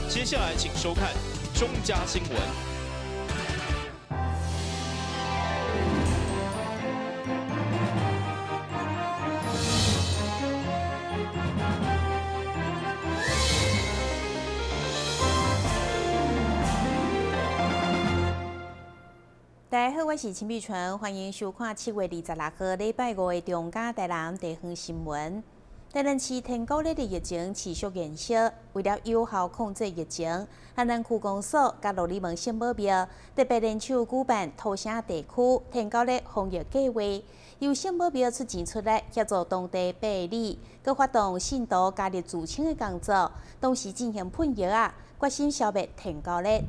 接下來請收看中嘉新聞。大家好，我是陳美純，歡迎收看7月26號禮拜五的中嘉台南地方新聞。台南市登革熱的疫情持續延燒，為了有效控制疫情，安南區公所佮鹿耳門聖母廟特別聯手舉辦土城地區登革熱防疫計劃，由聖母廟出錢出力協助當地百里，閣發動信徒加入自清的工作，同時進行噴藥仔，決心消滅登革熱。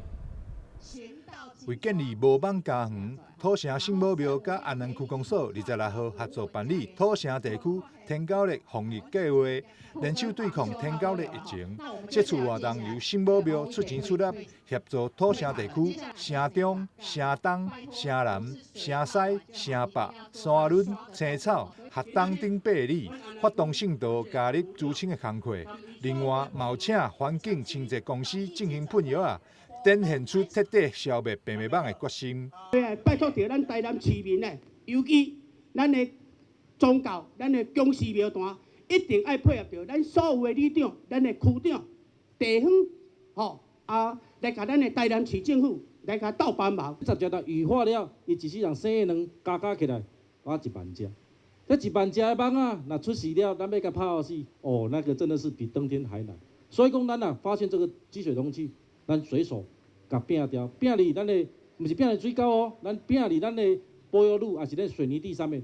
為建立無蠓家園，土城聖母廟佮安南區公所26號合作辦理土城地區登革熱防疫計劃，聯手對抗登革熱疫情。這次活動由聖母廟出錢出力，協助土城地區城中、城東、城南、城西、城北、沙崙、青草、學東等八里，發動信徒加入除清的工課。另外，嘛有請環境清潔公司進行噴藥仔。展現出徹底消滅病媒蠓的決心。拜託著咱台南市民呢，尤其咱的宗教、咱的講師廟團，一定愛配合著咱所有的里長、咱的區長、地方，吼啊，來共咱的台南市政府來共鬥幫忙。十隻蠓羽化了，伊一世人生的卵加加起來，倚一萬隻。這一萬隻的蠓仔，若出事了，咱欲共拍予死，哦，那個真的是比登天還難。所以講，咱若發現這個積水容器，咱隨手共摒掉，摒佇咱的，毋是摒佇水溝哦，咱摒佇咱的柏油路，抑是咱水泥地上面，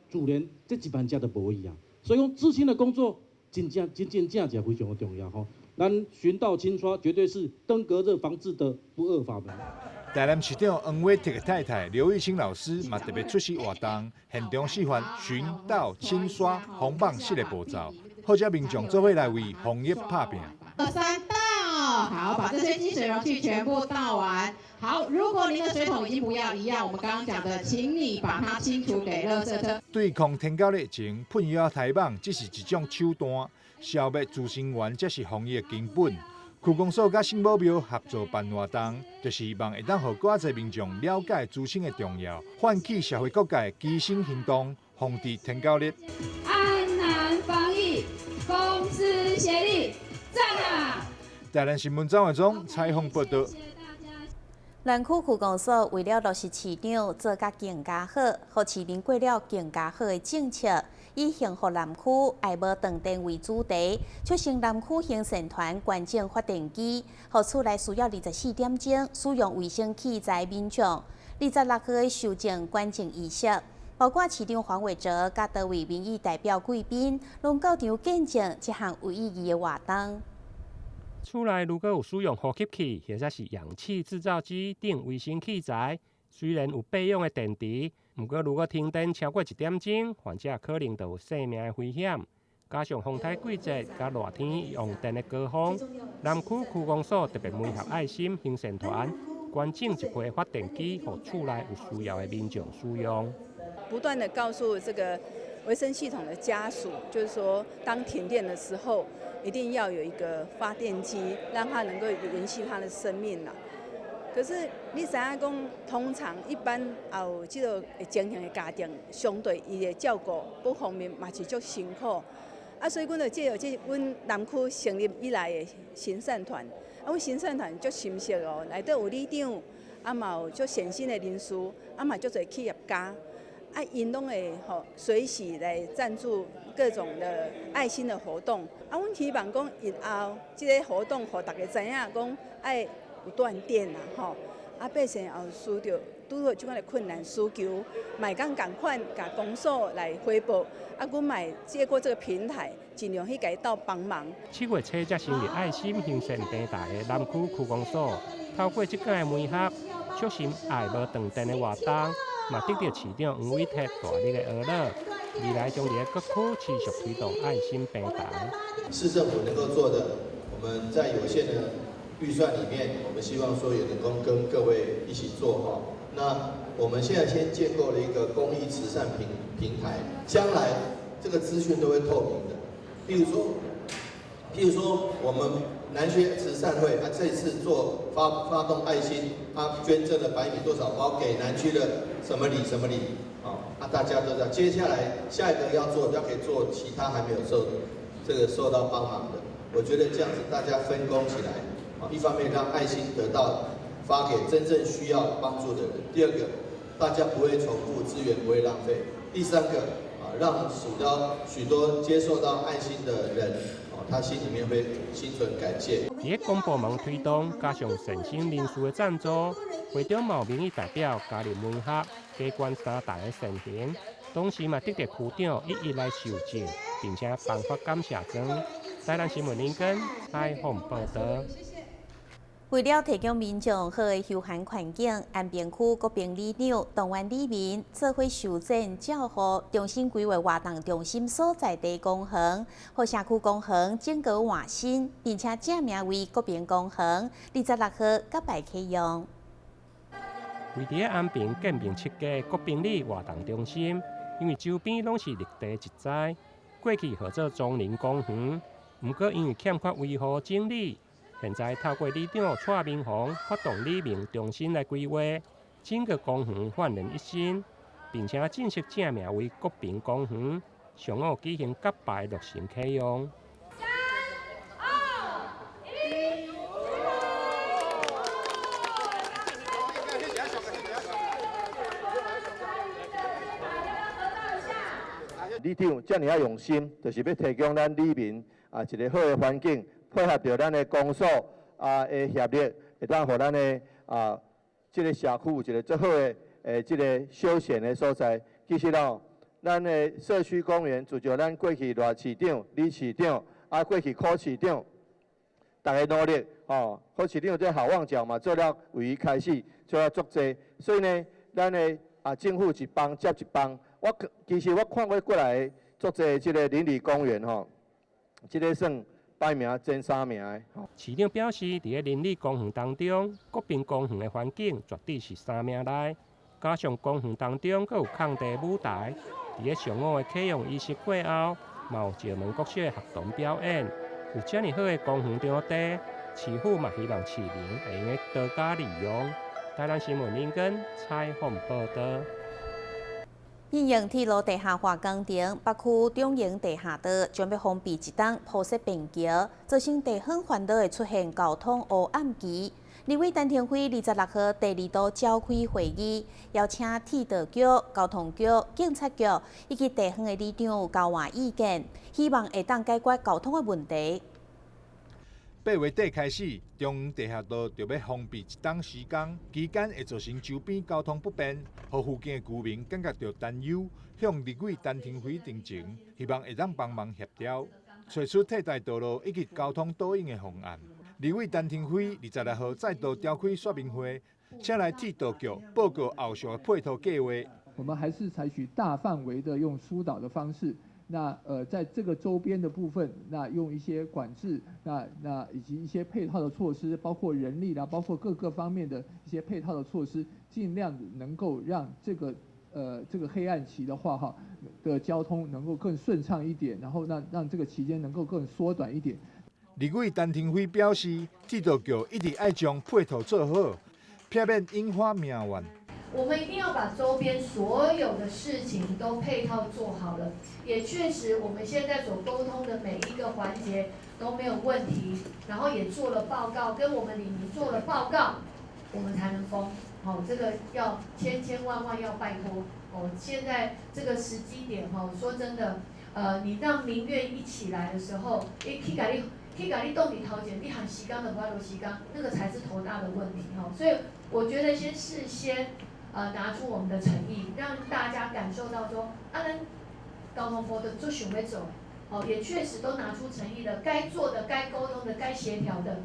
自然這一萬隻就無去啊。所以講，孳清的工作真正真真正正非常的重要吼。咱巡道清刷絕對是登革熱防治的不二法門。台南市長黃偉哲的太太劉玉清老師嘛特別出席活動，現場示範巡道清刷防蠓四個步驟，號召民眾做伙來為防疫拍拚。二三倒，好，把這些積水容器全部倒完。好，如果您的水桶已經不要一樣，我們剛剛講的，請你把它清除給垃圾車。對抗登革熱疫情，噴藥仔殺蠓只是一種手段，消滅孳生源才是防疫的根本。區公所佮聖母廟合作辦活動，就是希望會當予閣較濟民眾了解孳清的重要，喚起社會各界齊心行動，防治登革熱。安南防疫，公私協力，讚啊！台南新聞張偉忠採訪報導。南區區公所為了落實市長做甲更加好，予市民過了更加好的政策，以幸福南區愛無斷電為主題，促成南區行善團捐贈發電機，予厝內需要24點鐘使用維生器材民眾。26號的受贈捐贈儀式，包括市長黃偉哲佮多位民意代表貴賓，攏到場見證這項有意義的活動。厝內如果有使用呼吸器或者是氧氣製造機等維生器材，雖然有備用的電池，毋過如果停電超過一點鐘，患者可能就有生命的危險。加上風颱季節佮熱天用電的高峰，南區區公所特別媒合愛心行善團，捐贈一批發電機，予厝內有需要的民眾使用。不斷的告訴這個維生系統的家屬，就是說當停電的時候，一定要有一個發電機，讓它能夠延續它的生命啦。可是你知影講，通常一般也有這個情形的家庭，相對伊的照顧各方面嘛是足辛苦。啊，所以阮就藉由這阮南區成立以來的行善團，啊，阮行善團足心適哦，內底有里長，啊嘛有足善心的人士，啊嘛足濟企業家。啊，𪜶攏會吼隨時來贊助各種的愛心的活動。啊，阮希望講日後這個活動，予大家知影講愛有斷電啦，吼。啊，百姓也有需著拄著這款的困難需求，嘛會當仝款共公所來回報。啊，阮嘛會借過這個平台，盡量去共伊鬥幫忙。7月初才成立愛心行善平台的南區區公所，透過這擺的媒合，促成愛無斷電的活動。嘛得著市長黃偉哲大力的呵咾，未來將佇各區持續推動愛心平台。市政府能夠做的，我們在有限的預算裡面，我們希望說也能夠跟各位一起做哈。那我們現在先建構了一個公益慈善平台，將來這個資訊都會透明的。例如說，譬如說，我們南區慈善會，啊，這次做發動愛心，他捐贈了白米多少包給南區的什麼里什麼里，啊，大家都知道。接下來下一個要做，要可以做其他還沒有受到幫忙的。我覺得這樣子大家分工起來，啊，一方面讓愛心得到發給真正需要幫助的人，第二個大家不會重複，資源不會浪費，第三個啊，讓許多接受到愛心的人。他心裡面會心存感謝。佇咧公部門推動，加上善心人士的贊助，會長嘛有民意代表加入媒合，加關三代的善行，同時嘛得到區長一一來受證，並且頒發感謝狀。台南新聞林根採訪報導。為了提供民眾好的休閒環境，安平區國平里長動員里民做伙修剪照護，重新規劃活動中心所在地公園，予社區公園整個換新，並且正名為國平公園。26號甲擺啟用。位佇安平建面設計國平里活動中心，因為周邊攏是綠地植栽，過去號做莊林公園，毋過因為欠缺維護整理。現在透過里長蔡明宏發動里民重新來規劃，整個公園煥然一新，並且正式正名為國平公園。上午舉行甲牌落成啟用。 3、2、1。里長遮爾仔用心，就是欲提供咱里民啊一個好的環境。配合著咱的公所啊的協力，會當予咱的啊這個社區有一個足好的這個休閒的所在。其實哦，咱的社區公園，自從咱過去賴市長、李市長，啊過去柯市長，大家努力哦，柯市長這好望角嘛做了唯一開始做了足濟，所以呢，咱的啊政府一幫接一幫。我其實我看過過來足濟這個鄰里公園吼，這個算。排名前3名的。市長表示，佇咧鄰里公園當中，國平公園的環境絕對是3名內，加上公園當中閣有空地舞台，佇咧上午的啟用儀式過後，嘛有石門國小的學童表演，有遮爾好的公園場地，市府嘛希望市民會用得多加利用。台南新聞林根採訪報導。應用鐵路地下化工程，北區中營地下道將欲封閉一冬鋪設便橋，造成地方煩惱會出現交通烏暗期。立委陳亭妃26號第二度召開會議，邀請鐵道局、交通局、警察局以及地方的里長交換意見，希望會當解決交通的問題。8月底開始，中央地下道就欲封閉一冬時間，期間會造成周邊交通不便，予附近的居民感覺著擔憂，向立委陳亭妃陳情，希望會當幫忙協調，揣出替代道路以及交通導引的方案。立委陳亭妃26號再度召開說明會，請來鐵道局報告後續的配套計劃。我們還是採取大範圍的用疏導的方式。那在這個周邊的部分，那用一些管制，那以及一些配套的措施，包括人力啦，包括各個方面的一些配套的措施，盡量能夠讓這個黑暗期的話哈的交通能夠更順暢一點，然後讓這個期間能夠更縮短一點。立委陳亭妃表示，鐵道局一直愛將配套做好，避免引發民怨。我們一定要把周邊所有的事情都配套做好了，也確實我們現在所溝通的每一個環節都沒有問題，然後也做了報告，跟我們里民做了報告，我們才能封。好，這個要千千萬萬要拜託哦。現在這個時機點哈，說真的，你讓民怨一起來的時候，去共你去共你擋佇頭前，你喊時間都無法度時間，那個才是頭大的問題哈。所以我覺得先事先。拿出我們的誠意，讓大家感受到說，啊，咱交通部都足想欲做，哦，也確實都拿出誠意了，該做的、該溝通的、該協調的，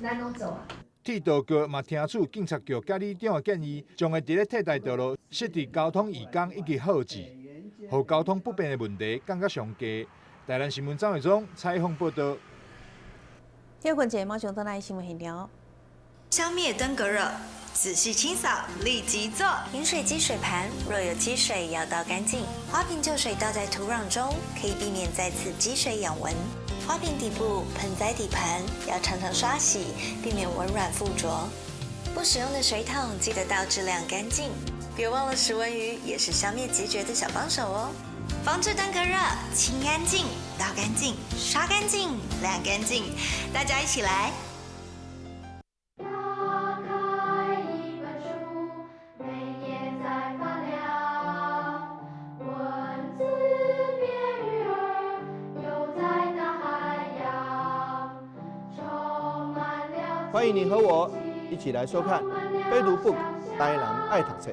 咱攏做啊。鐵道局嘛聽取警察局佮里長的建議，將會佇咧替代道路設置交通義工以及號誌，予交通不便的問題降到上低。台南新聞張偉忠採訪報道。這份節馬上轉來新聞現場。消滅登革熱。仔細清掃，立即做。飲水機水盤若有積水，要倒乾淨。花瓶舊水倒在土壤中，可以避免再次積水養蚊。花瓶底部、盆栽底盘要常常刷洗，避免蚊卵附着。不使用的水桶记得倒置晾干净。别忘了食蚊鱼也是消灭孑孓的小帮手哦。防治登革热，清干净、倒干净、刷干净、晾干净，大家一起来。打开一本书，每页在发亮，文字变鱼儿，游在大海洋，充满了。欢迎你和我一起来收看《非读 book 台南爱读册》。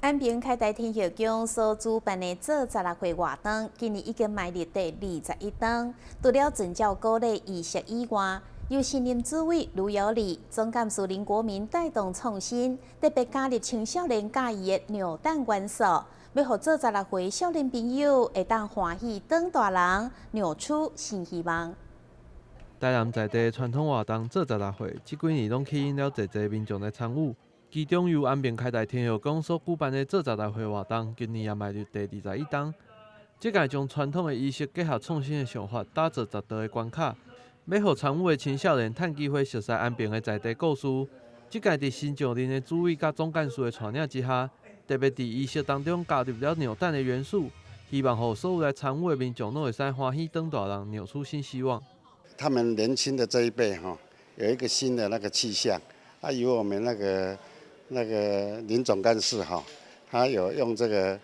安平开台天后宫所主办的做十六岁活动，今年已经迈入第21档。除了遵照鼓励仪式以外，由新任主委卢有礼、总干事林国民带动创新，特别加入青少年佮意的扭蛋元素，欲予做十六岁少年朋友会当欢喜长大人，扭出新希望。台南在地传统活动做十六岁，这几年拢吸引了济济民众来参与。其中由安平开台天后宫所举办的做十六岁活动，今年也迈入第21档。这届将传统的仪式结合创新的想法，打造10道的关卡，欲予参与的青少年趁机会熟悉安平的在地故事。这届伫新上任的主委佮总干事的带领之下，特别伫仪式当中加入了扭蛋的元素，希望予所有来参与的民众拢会使欢喜长大人，扭出新希望。他们年轻的这一辈哈，有一个新的那个气象，啊，由我们那个林总干事哈，他有用这个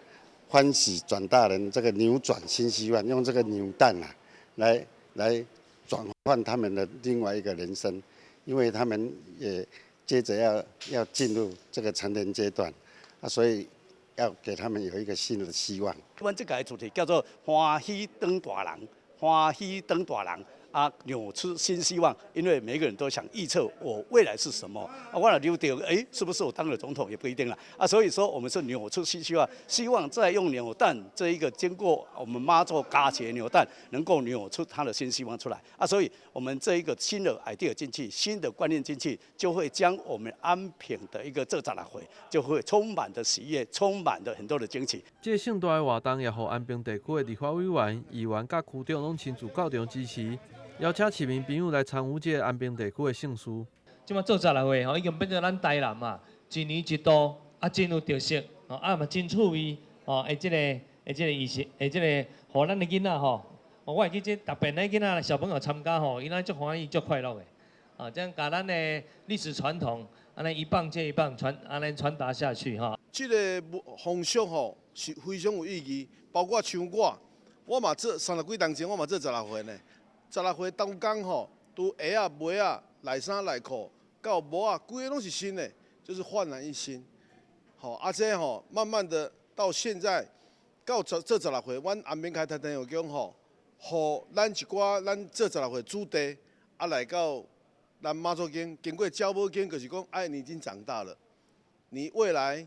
欢喜转大人这个扭转新希望，用这个扭蛋啊，来转换他们的另外一个人生，因为他们也接着要进入这个成年阶段，啊，所以要给他们有一个新的希望。阮这个主题叫做欢喜长大人，欢喜长大人。啊，扭出新希望，因为每个人都想预测我未来是什么啊，我若扭著，是不是我当了总统也不一定了啊，所以说我们是扭出新希望，希望再用扭蛋这一个经过我们妈祖加持扭蛋，能够扭出他的新希望出来啊，所以我们这一个新的 idea 进去，新的观念进去，就会将我们安平的一个做十六岁，就会充满的喜悦，充满的很多的惊喜。这个盛大的活动也予安平地区的立法委员、议员佮区长拢亲自到场支持。邀请市民朋友来参与这个安平地区的盛事。这摆做十六岁吼，已经变做咱台南嘛，一年一度啊，真有特色，吼啊嘛真趣味，吼，的这个仪式，的这个，予咱的囡仔吼，我会记这特别的囡仔小朋友参加吼，伊咱足欢喜、足快乐的，啊，这样共咱的历史传统，按呢一棒接一棒传，按呢传达下去吼。这个风俗吼是非常有意义，包括像我，我嘛做30几年前，我嘛做十六岁呢。十六岁当工吼，除鞋仔、袜仔、内衫、内裤，到帽仔，规个拢是新的，就是焕然一新。吼，啊这吼，慢慢的到现在，到做十六岁，阮安平开台天后宫吼，予咱一寡咱做十六岁子弟，啊来到咱妈祖宫，经过交保经，就是讲，哎，你已经长大了，你未来，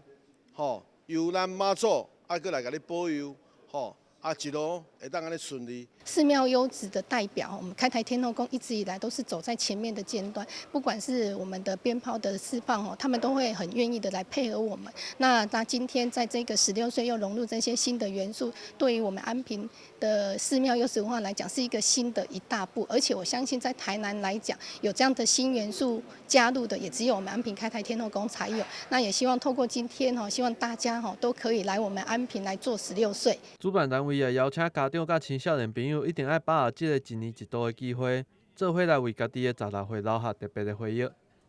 吼，由咱妈祖啊，阁来共你保佑，吼。啊，一路会当按呢顺利。寺庙优质的代表，我们开台天后宫一直以来都是走在前面的尖端，不管是我们的鞭炮的释放哦，他们都会很愿意的来配合我们。那今天在这个16岁又融入这些新的元素，对于我们安平的寺庙优质文化来讲，是一个新的一大步。而且我相信在台南来讲，有这样的新元素加入的，也只有我们安平开台天后宫才有。那也希望透过今天哈，希望大家哈都可以来我们安平来做16岁。主办单位也邀请家长佮青少年朋友，一定爱把握这个一年一度的机会，做伙来为家己的十六岁留下特别的回忆。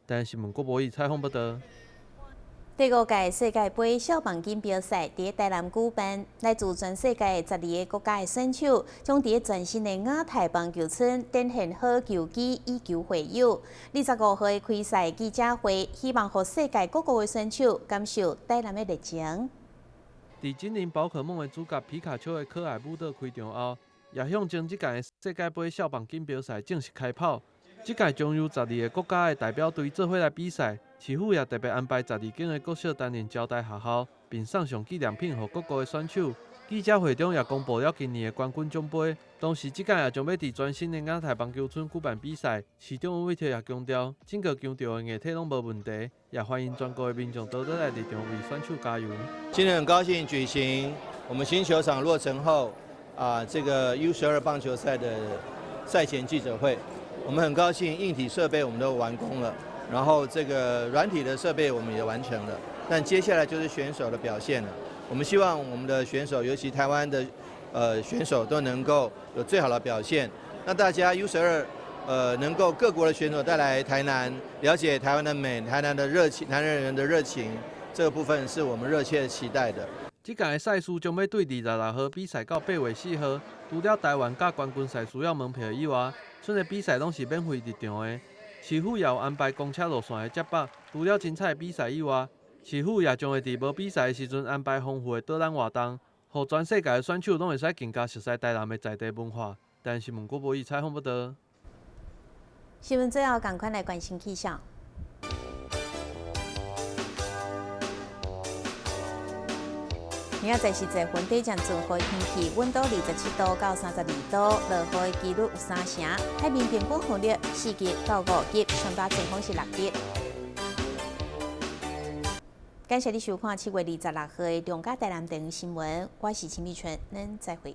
台南新闻郭博义采访报道。第5届世界杯少棒锦标赛伫台南举办，来自全世界12个国家的选手，将伫全新的亚太棒球村展现好球技以球会友。25号的开赛记者会，希望予世界各国的选手感受台南的热情。伫精灵宝可梦的主角皮卡丘的可爱舞蹈开场后，也象征这届的世界杯少棒锦标赛正式开跑。这届将由12个国家的代表队做伙来比赛，市府也特别安排12间的国小担任招待学校，并送上纪念品予各国的选手。記者會中也公布了今年的冠軍獎盃。同時，這屆也將欲佇全新的亞太棒球村舉辦比賽。市長溫偉特也強調，整個場地的硬體攏無問題，也歡迎全國的民眾多多來入場為選手加油。今天很高興舉行我們新球場落成後啊，這個 U12棒球賽的賽前記者會。我們很高興硬體設備我們都完工了，然後這個軟體的設備我們也完成了，但接下來就是選手的表現了。我們希望我們的選手，尤其台灣的選手都能夠有最好的表現。那大家 U12能夠各國的選手帶來台南，了解台灣的美、台南的熱情、台南人的熱情，這個部分是我們熱切期待的。這屆的賽事將欲對26號比賽到8月4號，除了台灣佮冠軍賽需要門票以外，剩的比賽攏是免費入場的。市府也有安排公車路線的接駁。除了精彩的比賽以外，市府也將會佇無比賽的時陣安排豐富的導覽活動，予全世界的選手攏會使更加熟悉台南的在地文化。台視新聞郭博義採訪報導。新聞最後，仝款來關心氣象。明仔載是濟雲底將轉雨天氣，溫度27度到32度，落雨的幾率有三成。海面平均風力4級到5級，上大陣風是6級。感謝你收看7月26號的中嘉台南電視新聞，我是秦美純，咱再會。